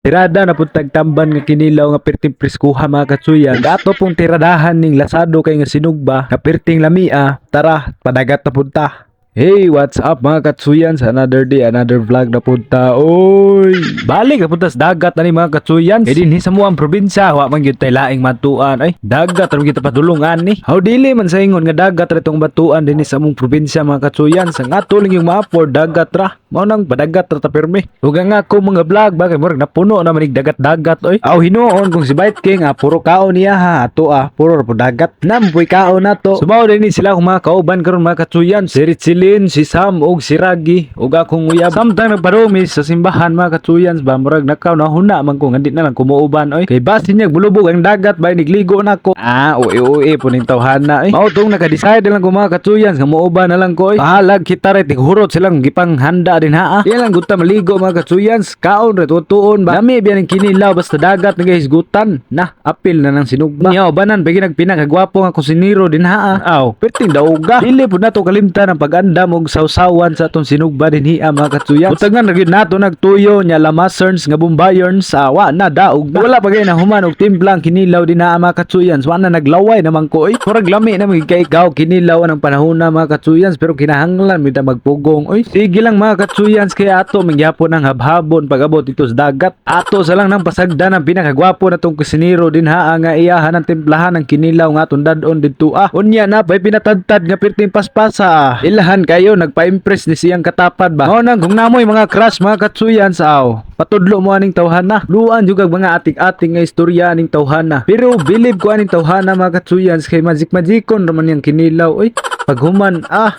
Tirada na pud tag tamban nga kinilaw nga perting preskuha, mga katsuyan. Ato pong tiradahan ning lasado kay nga sinugba nga perting lamia. Tara, padagat na pud ta. Hey, what's up, mga katsuyan? Sa another day, another vlog na pud ta. Oy! Balik na pud ta sa dagat na ni, mga katsuyan. Kay dinhi sa among probinsya, wa man gyud tay laing matuan. Ay, dagat ra gyud ta padulungan ni. How dili man sa ingon nga dagat ra itong batuan dinhi sa among probinsya, mga katsuyan. Sa nga lang yung ma-afford, dagat ra. Mao nang padagat ra ta pirmi. Ug ang ako mga vlog ba kay murag napuno na manig dagat-dagat oy. Aw, hinuon kung si Bite King ah, puro kaon niya ha. Ato ah, puro ra po dagat. Nampoy kaon nato. Sumaw din ni sila akong mga kauban karon, mga katsuyan. Si Richilin, si Sam ug si Ragi ug akong uyab. Samtang nagparumi sa simbahan, mga katsuyan ba, murag nakaw na huna man ko nga di na lang kumuuban oy. Kay basin niya bulubog ang dagat ba, nigligo na ko. Ah, uy uy po ning tawhana oy. Mao tong naka-decide lang ko, mga katsuyan, nga muuban na lang ko oy. Bahalag kita re tighurot silang gipanghanda din ha. Ah. Di lang gud ta maligo, mga katsuyans, kaon re tutuon ba. Lami biya ning kinilaw, basta dagat nga hisgutan. Na, apil na ng sinugba. Niya ubanan pagi nagpinakagwapo nga kusinero din ha. Ah. Aw, perting dauga. Dili pud nato kalimtan ang pag-andam og sawsawan sa atong sinugba din hiya, mga katsuyans. Butangan ra gyud nato nagtuyo nya lamaserns nga bombayern sa wa na daog na. Wala pa gay na human og timplang kinilaw din ha, mga katsuyans. Wa na naglaway naman ko oy. Murag lami na magig ikaw kinilaw ang panahon na, mga katsuyans, pero kinahanglan mi ta magpugong oy. Sige lang, mga katsuyans, kaya ato mangyapon ang habhabon pag-abot dito sa dagat. Ato sa lang nang pasagdan ang pinakagwapo na tong kusinero din ha nga iyahan ang timplahan ng kinilaw nga atong dad-on didto ah. Unya na pay pinatadtad nga perting paspasa ah. Ilahan kayo nagpa-impress ni siyang katapad ba. Mao nang kung namoy mga crush, mga katsuyans, aw. Patudlo mo aning tawhana. Luan jud kag mga atik-atik nga istorya aning tawhana. Pero believe ko aning tawhana, mga katsuyans, kay magic magicon raman yang kinilaw oy. Paghuman ah,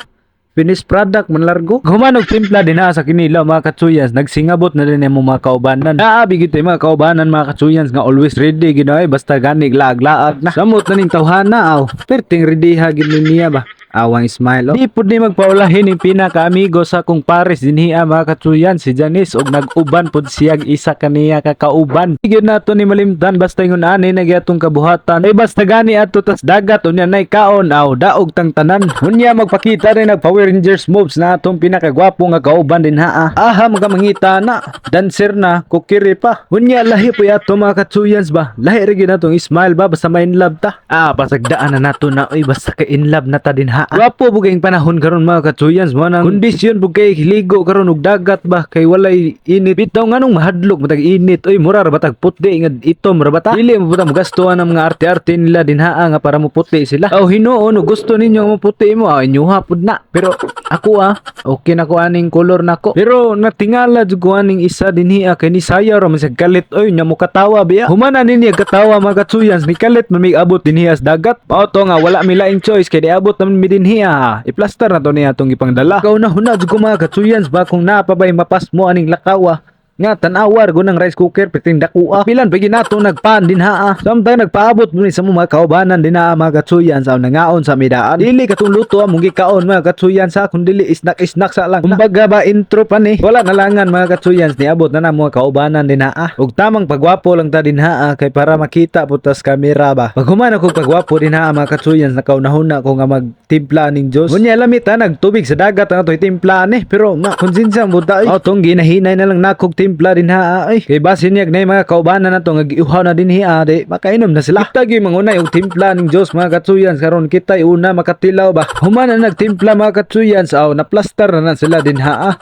finished product man largo. Human og timpla din ha sa kinilaw, mga katsuyans, nagsingabot na din mo mga kaubanan. Naabi gid mga kaubanan, mga katsuyans, nga always ready gid ay basta ganig laag-laag na. Samot na ning tawhana aw. Perting ready ha gid ni niya ba. Awang smile oh. Di pud ni magpaulahin ning pinaka-amigo sa akong pares dinhi ah, mga katsuyan, si Janice, og nag-uban pud siyag isa kaniya ka kauban. Di gyud nato ni malimtan basta ingon ani na gyatong kabuhatan. Ay, basta gani ato tas dagat unya nay kaon aw daog tang tanan. Unya magpakita rin nag Power Rangers moves na atong pinakagwapo nga kauban din ha. Ah. Aha mga mangita na dancer na kukiri pa. Unya lahi po yato, mga katsuyans ba. Lahi ra gyud natong smile ba basta ma in love ta. Ah, pasagdaan na nato na oy basta ka in love na ta din ha. Gwapo bugay panahon karon, mga katsuyans, mo nang kondisyon bugay ligo karon og dagat ba kay walay init. Bitaw nganong mahadlok matag init oy, mura ra batag putdi nga itom ra bata. Dili mo buta mo gastuhan ang mga arte-arte nila din ha nga para moputi sila. Aw, hinuon og gusto ninyo nga moputi mo, aw, inyuha pud na. Pero ako ah, okay na ko aning color nako. Pero natingala jud ko aning isa dinhi ah, kay ni sayaw ra man siya kalit oy nya mo katawa biya. Humana ninyo katawa, mga katsuyans, ni kalit man mig abot dinhi sa dagat. Mao to nga wala mi laing choice kay niabot naman mi dinhi ah. I-plaster na to niya atong ipangdala. Ikaw na huna jud ko, mga katsuyans ba, kung naa pa bay mapas mo aning lakaw ah. Nga tan-awar go ng rice cooker piting dako ah. Pilan pa ginato nagpan din ha ah. Samtang nagpaabot mo ni sa mga kaubanan din ha, mga katsuyan, sa nangaon sa midaan. Dili katong luto among gikaon, mga katsuyan sa kun dili snack snack sa lang. Kumbaga ba intro pa ni. Wala na langan, mga katsuyans, niabot na na mga kaubanan din ha ah. Ug tamang pagwapo lang ta din ha ah, kay para makita po tas kamera ba. Pag human ako pagwapo din ha, mga katsuyans, nakaunahuna ko nga magtimpla ning Diyos. Unya lamit ha nagtubig sa dagat ang ato timpla ni, pero ma konsensya mo ta ay. Oh, tong ginahinay na lang nakog timpla din ha ay. Kay basin niya na mga kaubanan nato nga giuhaw na din hi di makainom na sila. Kita gyud mangunay og timpla ning Dios, mga katsuyans, karon kita una makatilaw ba. Human na nagtimpla, mga katsuyans, aw, na plaster na na sila din ha ah.